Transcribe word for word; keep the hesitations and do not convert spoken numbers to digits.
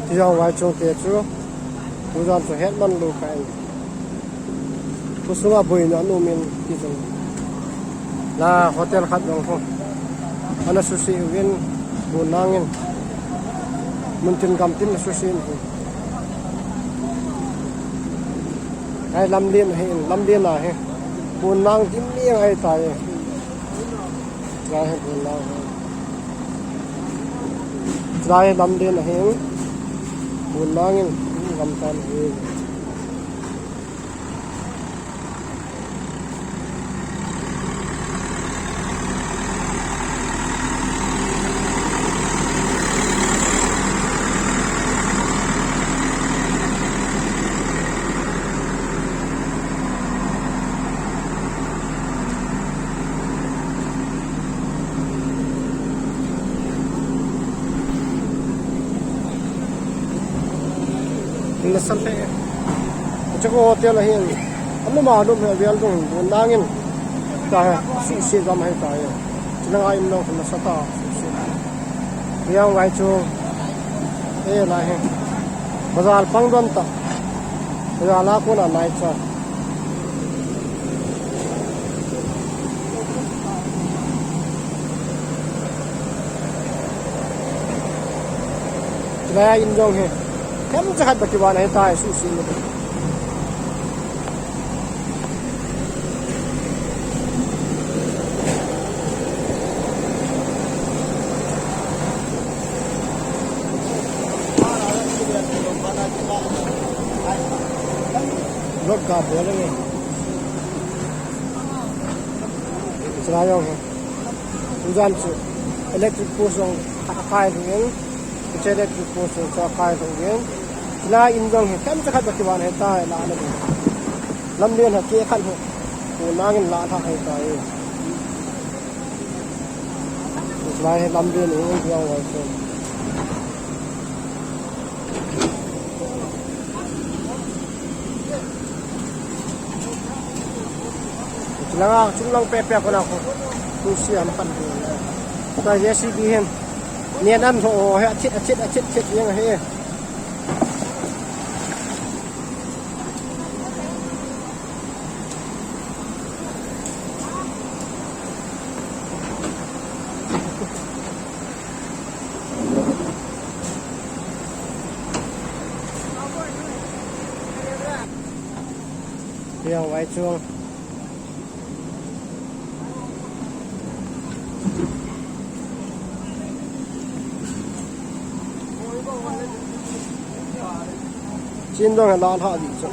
Tijang Vaichung te chu, tujan chu hetman lou kha in. Khosung a boina aum in ti chun. La hotel khat jong ho. Ana suse uvin, mun nangin. Mun tin gam tin suse in. Ai lamlen ahi, lamlen ahi. Mun nang tin ni ai tai. Lai hi mun nang hi. Lai lamlen ahi. Mun nangin gam tan hi. Nasat e. Cheko hotel ahin. Anu ma anu me avel dung mun nangin. Ta he, suse gam ahi ta he. Chilanga in lou nasat a, suse. Tijang Vaichung. E, lai hi. Bazar pang don ta. Bazar la kona nai cha. Chilai in jong hi. Themcha khat baki wana hi tai, suse ni. Vlog ka bol nge. Chilai jong hi. Tujan chu electric post jong akai ding in. Hiche electric post jong chu akai ding in. Chilai in jong hi themcha khat baki wana hi tai la na ding. Lamlen ha ke khat hi. Mun nangin la tha hi tai. Chilai hi lamlen in jong Vaichung. Chilanga chunglang pepe kona ko. Tu siam pan. Ka J C B hin. Nian an ho he, achit, achit, achit, chit yang he. Tijang Vaichung. Chin dong la tha di chu.